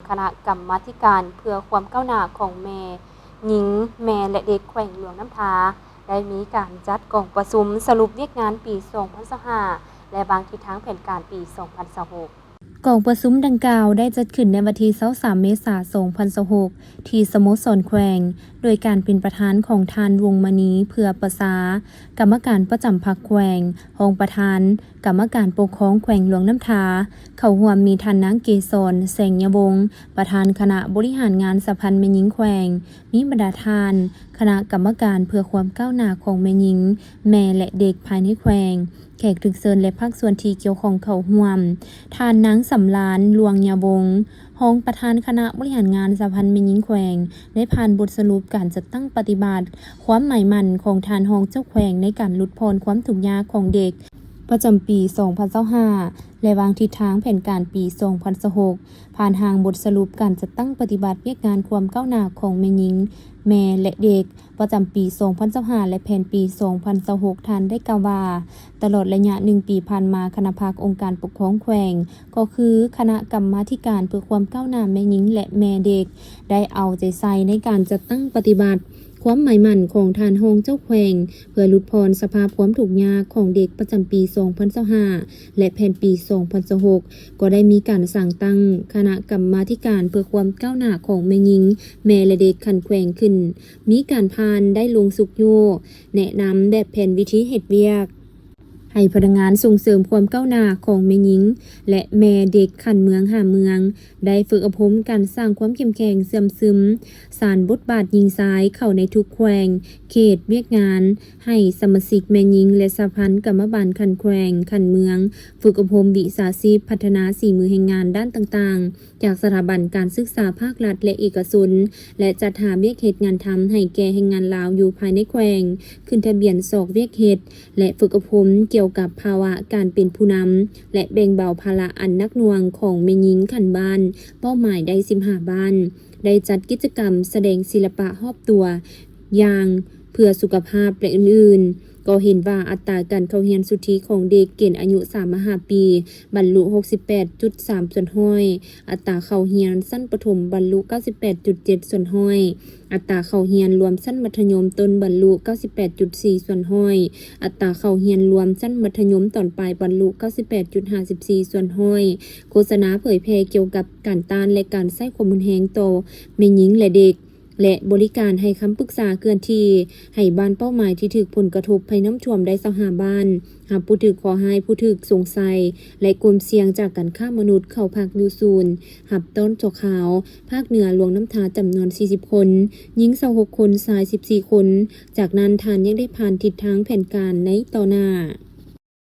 ຄະນະກຳມາທິການເພື່ອຄວາມກ້າວໜ້າຂອງແມ່ຍິງ, ແມ່ ແລະ ເດັກແຂວງຫຼວງນ້ຳທາ ໄດ້ມີການຈັດກອງປະຊຸມສະຫຼຸບວຽກງານປີສອງພັນຊາວຫ້າ ແລະ ວາງທິດທາງແຜນການປີສອງພັນຊາວຫົກ. ກອງປະຊຸມດັ່ງກ່າວໄດ້ຈັດຂຶ້ນໃນວັນທີຊາວສາມເມສາສອງພັນຊາວຫົກ ທີ່ສະໂມສອນແຂວງ ໂດຍການເປັນປະທານຂອງທ່ານ ວົງມະນີ ເຜື່ອປະຊາ ກຳມະການປະຈຳພັກແຂວງ, ຮອງປະທານ ກຳມະການປົກຄອງແຂວງຫຼວງນ້ຳທາ. ເຂົ້າຮ່ວມມີທ່ານນາງ ເກສອນ ແສງຍະວົງ ປະທານຄະນະບໍລິຫານງານສະຫະພັນແມ່ຍິງແຂວງ, ມີບັນດາທ່ານຄະນະກຳມະການເພື່ອຄວາມກ້າວໜ້າຂອງແມ່ຍິງ, ແມ່ ແລະ ເດັກພາຍໃນແຂວງ, ແຂກຖືກເຊີນ ແລະ ພາກສ່ວນທີ່ກ່ຽວຂ້ອງເຂົ້າຮ່ວມ. ທ່ານນາງ ສຳລານ ລວງຍາວົງ ຮອງປະທານຄະນະບໍລິຫານງານສະຫະພັນແມ່ຍິງແຂວງ ໄດ້ຜ່ານບົດສະຫຼຸບການຈັດຕັ້ງປະຕິບັດຄວາມໝາຍໝັ້ນຂອງທ່ານຮອງເຈົ້າແຂວງໃນການຫຼຸດຜ່ອນຄວາມທຸກຍາກຂອງເດັກ ປະຈຳປີສອງພັນຊາວຫ້າ ແລະ ວາງທິດທາງແຜນການປີສອງພັນຊາວຫົກ ຜ່ານຮ່າງບົດສະຫຼຸບການຈັດຕັ້ງປະຕິບັດວຽກງານຄວາມກ້າວໜ້າຂອງແມ່ຍິງ, ແມ່ ແລະ ເດັກ ປະຈຳປີສອງພັນຊາວຫ້າ ແລະ ແຜນປີສອງພັນຊາວຫົກ ທ່ານໄດ້ກ່າວວ່າ ຕະຫຼອດໄລຍະໜຶ່ງປີຜ່ານມາ, ຄະນະພັກອົງການປົກຄອງແຂວງ ກໍຄືຄະນະກຳມາທິການເພື່ອຄວາມກ້າວໜ້າແມ່ຍິງ ແລະ ແມ່ເດັກ ໄດ້ເອົາໃຈໃສ່ໃນການຈັດຕັ້ງປະຕິບັດຄວາມໝາຍໝັ້ນຂອງທ່ານຮອງເຈົ້າແຂວງ ເພື່ອຫຼຸດຜ່ອນສະພາບຄວາມທຸກຍາກຂອງເດັກປະຈຳປີສອງພັນຊາວຫ້າ ແລະ ແຜນປີສອງພັນຊາວຫົກ ກໍໄດ້ມີການສ້າງຕັ້ງຄະນະກຳມາທິການເພື່ອຄວາມກ້າວໜ້າຂອງແມ່ຍິງ, ແມ່ ແລະ ເດັກຂັ້ນແຂວງຂຶ້ນ ມີການຜ່ານໄດ້ລົງຊຸກຍູ້ແນະນຳແບບແຜນວິທີເຮັດວຽກ ໃຫ້ພະນັກງານສົ່ງເສີມຄວາມກ້າວໜ້າຂອງແມ່ຍິງ ແລະ ແມ່ເດັກຂັ້ນເມືອງຫ້າເມືອງ ໄດ້ຝຶກອົບຮົມການສ້າງຄວາມເຂັ້ມແຂງເຊື່ອມຊຶມ ສານບົດບາດຍິງຊາຍເຂົ້າໃນທຸກແຂວງເຂດວຽກງານ ໃຫ້ສະມາຊິກແມ່ຍິງ ແລະ ສະຫະພັນກຳມະບານຂັ້ນແຂວງ, ຂັ້ນເມືອງ ຝຶກອົບຮົມວິຊາຊີບ, ພັດທະນາສີມືແຮງງານດ້ານຕ່າງໆ ຈາກສະຖາບັນການສຶກສາພາກລັດ ແລະ ເອກະຊົນ ແລະ ຈັດຫາວຽກເຮັດງານທຳໃຫ້ແກ່ແຮງງານລາວຢູ່ພາຍໃນແຂວງ, ຂຶ້ນທະບຽນຊອກວຽກເຮັດ ແລະ ຝຶກອົບຮົມກ່ຽວກັບພາວະການເປັນຜູ້ນຳ ແລະ ແບ່ງເບົາພາລະອັນໜັກໜ່ວງຂອງແມ່ຍິງຂັ້ນບ້ານ ເປົ້າໝາຍໄດ້ສິບຫ້າບ້ານ, ໄດ້ຈັດກິດຈະກຳສະແດງສິລະປະຮອບຕົວຢ່າງເພື່ອສຸຂະພາບ ແລະ ອື່ນໆ, ກໍເຫັນວ່າອັດຕາການເຂົ້າຮຽນສຸດທິຂອງເດັກເກນອາຍຸສາມມາຫ້າປີ ບັນລຸຫົກສິບແປດຈຸດສາມສ່ວນຮ້ອຍ, ອັດຕາເຂົ້າຮຽນຊັ້ນປະຖົມບັນລຸເກົ້າສິບແປດຈຸດເຈັດສ່ວນຮ້ອຍ, ອັດຕາເຂົ້າຮຽນລວມຊັ້ນມັດທະຍົມຕົ້ນບັນລຸເກົ້າສິບແປດຈຸດສີ່ສ່ວນຮ້ອຍ, ອັດຕາເຂົ້າຮຽນລວມຊັ້ນມັດທະຍົມຕອນປາຍບັນລຸເກົ້າສິບແປດຈຸດຫ້າສິບສີ່ສ່ວນຮ້ອຍ. ໂຄສະນາເຜີຍແຜ່ກ່ຽວກັບການຕ້ານ ແລະ ການໃຊ້ຄວາມຮຸນແຮງຕໍ່ແມ່ຍິງ ແລະ ເດັກ ແລະ ບໍລິການໃຫ້ຄຳປຶກສາເຄື່ອນທີ່ໃຫ້ບ້ານເປົ້າໝາຍທີ່ຖືກຜົນກະທົບໄພນ້ຳຖ້ວມໄດ້ຊາວຫ້າບ້ານ, ຮັບຜູ້ຖືກເຄາະຮ້າຍ, ຜູ້ຖືກສົງໄສ ແລະ ກຸ່ມສ່ຽງຈາກການຄ້າມະນຸດເຂົ້າພັກຢູ່ສູນຮັບຕ້ອນຊົ່ວຄາວ ພາກເໜືອຫຼວງນ້ຳທາ ຈຳນວນສີ່ສິບຄົນ, ຍິງຊາວຫົກຄົນ, ຊາຍສິບສີ່ຄົນ. ຈາກນັ້ນທ່ານຍັງໄດ້ຜ່ານທິດທາງແຜນການໃນຕໍ່ໜ້າ.